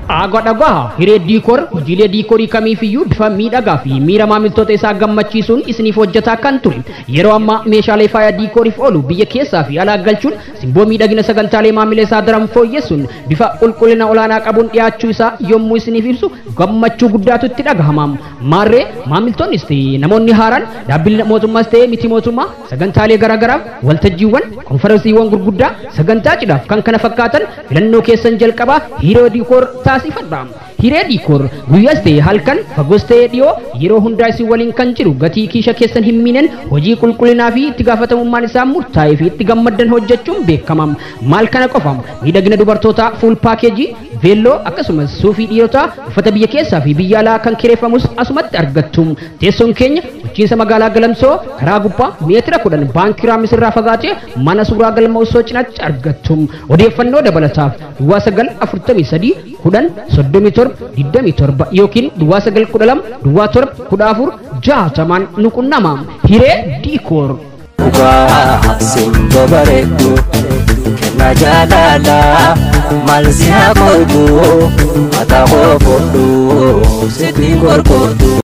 Dhagaa Hiree Diikoor hojiilee diikoorii kamiifiyyuu bifa miidhagaa fi miira maamiltoota isaa gammachiisuun isiniif hojjetaa kan ture yeroo ammaa meeshaalee faaya diikooriif oolu biyya keessaa fi alaa galchuun simboo miidhagina sagantaalee maamila isaa daran fooyyessuun bifa qulqullina olaanaa qabuun dhiyaachuu isaa yommuu isiniif ibsu gammachuu guddaatu itti dhagahama. Maarree maamiltoonnis ta'e namoonni haaraan dhaabbileen mootummaas ta'e miti mootummaa sagantaalee garaagaraaf waltajjiiwwan konferensiiwwan gurguddaa sagantaa cidhaaf kan kana fakkaatan filannoo keessan jalqabaa Hiree Diikoor taasifadha. Hiree Diikoor guyyaas ta'e halkan fagoos ta'e dhiyoo yeroo hundaa isin waliin kan jiru gatii kiisha keessan hin miinen hojii qulqullinaa fi itti gaafatamummaan isaa murtaa'ee fi itti gammaddan hojjechuun beekama. Maal kana qofa miidhagina dubartootaa fuul paakeejii veelloo akkasumas suufii dhiirotaa uffata biyya keessaa fi biyya alaa kan kireeffamus asumatti argattu. Teessoon keenya bulchiinsa magaalaa Galamsoo karaa gubbaa meetira 10 baankii Raamis irraa fagaatee mana suuraa galma osoo cinaatti argattu. Odeeffannoo dabalataaf duwwaa 9 43 10 37 27 yookiin duwwaa 9 12 duwwaa 7 14 60 nu qunnama. Hiree Diikoor. Simboo bareedduu kennaa jaalalaa maal si haa qooduu mataa koo fodhuu sitti qorqooduu.